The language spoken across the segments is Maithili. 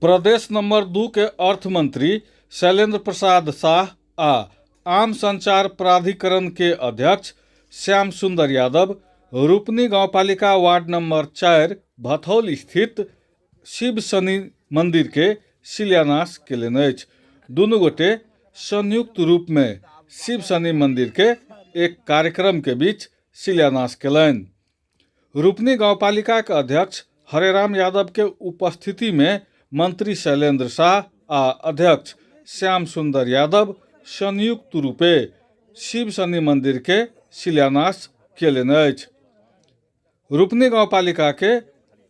प्रदेश नंबर 2 के अर्थमंत्री शैलेंद्र प्रसाद शाह आ आम संचार प्राधिकरण के अध्यक्ष श्याम सुंदर यादव रूपनी गांवपालिका वार्ड नंबर 4 भथौल स्थित शिव शनि मंदिर के शिलान्यास केलनि अछि। दुनू गोटे संयुक्त रूप में शिव शनि मंदिर के एक कार्यक्रम के बीच शिलान्यास केलनि। रूपनी गांवपालिका के अध्यक्ष हरेराम यादव के उपस्थिति में मंत्री शैलेंद्र शाह आ अध्यक्ष श्याम सुंदर यादव संयुक्त रूपे शिव शनि मंदिर के शिलान्यास केलनि अछि। रूपनी गांवपालिका के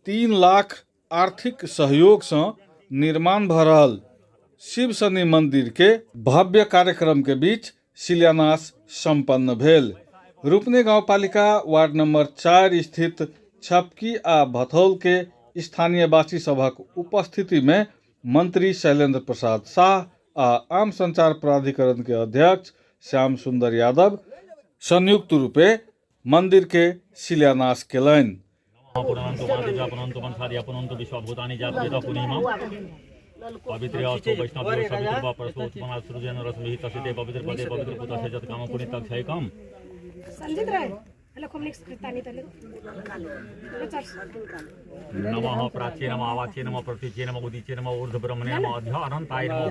3 लाख आर्थिक सहयोग से निर्माण भ रहल शिव शनि मंदिर के भव्य कार्यक्रम के बीच शिलान्यास संपन्न भेल। रूपनी गांवपालिका वार्ड नंबर 4 स्थित छपकी आ भथौल के स्थानीयवासी सभक उपस्थिति में मंत्री शैलेंद्र प्रसाद शाह आ आम संचार प्राधिकरण के अध्यक्ष श्याम सुंदर यादव संयुक्त रूपे मंदिर के शिलान्यास केलनि। नमः प्राच्ये नमः आवाच्ये नमः प्रतीच्ये नमः उदीच्ये नमः ऊर्ध्व ब्रह्मणे नमः अध्य अनंताय नमः।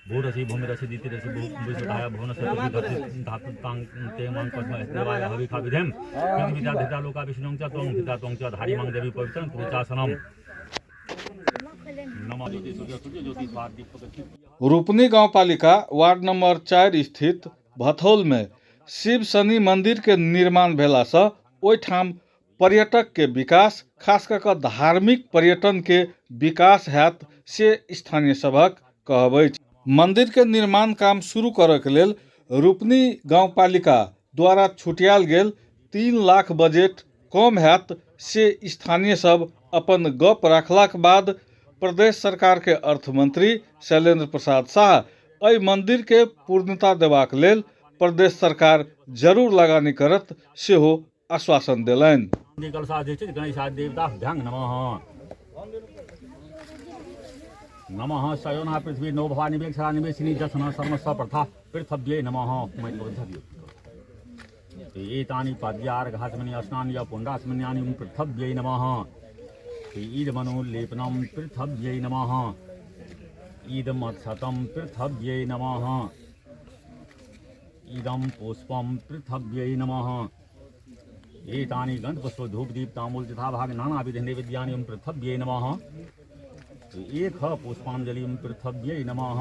भूरसि भूमिरसि दितिरसि विश्वधाया भुवनस्य धातु तां ते मां पद्म देवाय हविखा विधेम पृथ्वीता धिता लोका विष्णुं च त्वं धिता त्वं च धारिमां देवी पवित्रं कुरुचासनम। नमः ज्योति सूर्य सूर्य ज्योति द्वार दीपक। रूपनी गांवपालिका वार्ड नंबर 4 स्थित भथौल में शिव शनि मंदिर के निर्माण भेला से ओहिठाम पर्यटक के विकास, खास कऽ कऽ धार्मिक पर्यटन के विकास हैत से स्थानीय सभक कहब अछि। मंदिर के निर्माण काम शुरू करऽ के लेल रूपनी गांवपालिका द्वारा छुटियाल गेल 3 लाख बजट कम हैत से स्थानीय सब अपन गप रखलाक बाद प्रदेश सरकार के अर्थमंत्री शैलेंद्र प्रसाद शाह एहि मंदिर के पूर्णता देबाक लेल प्रदेश सरकार जरूर लगानी करत सेहो आश्वासन देलनि। गणेश नमः नमः सयोना पृथ्वी नो भवानी निवेक्षरा निवेशिनी जसन शर्म सप्रथा पृथ्व्यै नमः। एतानि पाद्यार्घाचमनि स्नान पुण्डाचमन्यानि पृथ्व्यै नमः। ईदमनुलेपनं पृथ्व्यै नमः। ईदमक्षतं पृथ्व्यै नमः। इदं पुष्पं पृथ्व्यै नमः। एतानि गन्धपुष्प धूप दीप तांबूल तथा भाग नानाविध नैवेद्यानि पृथ्व्यै नमः। एक पुष्पांजलि पृथ्व्यै नमः।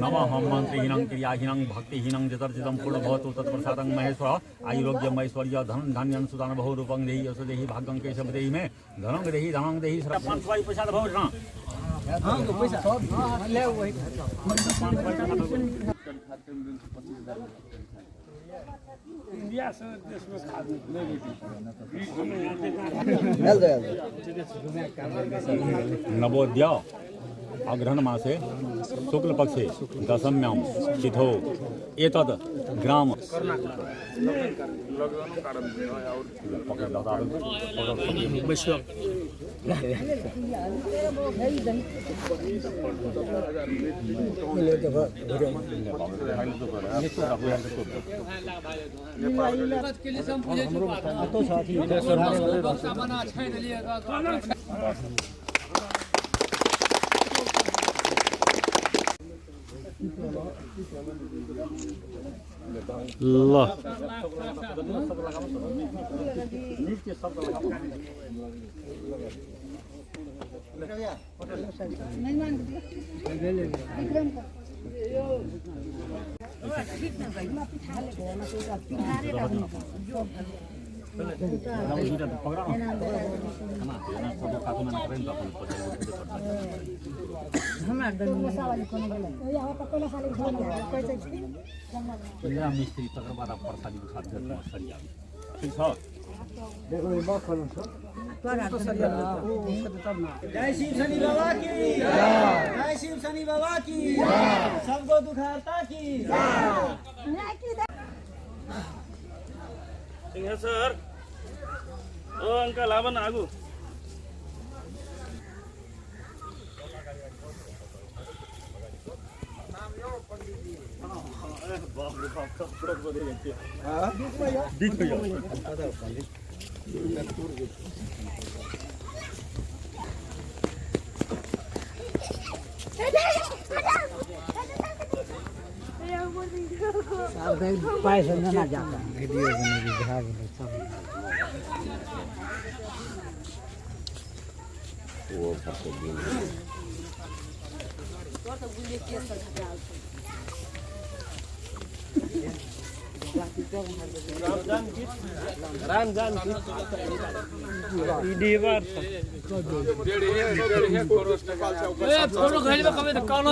नमः मंत्रहीनं क्रियाहीनं भक्तिहीनं जतर्जितं पूर्णभवतु तत्प्रसादं महेश्वर आयुरोग्य ऐश्वर्य धन धान्यं सुदान बहु रूपं देहि यशो देहि भाग्यं केशव देहि मे धनं देहि धनं देहि 500 पैसा त भौ न। हां तो पैसा ले वही इंडिया से देश में खाद नहीं। नवोदय अग्रहण मासे शुक्ल पक्षे दशम्यां तिथौ एतद् ग्राम ल मिस्त्री तकर बाद प्रसादी सरिया ठीक छ। जय शिव शनि बाबा की जय, शिव शनि बाबा की, सबको दुखारता की। सर ओ अंकल आब न आगू। पैसा ना जाता फोटो खींचबे कभी तो कौनो।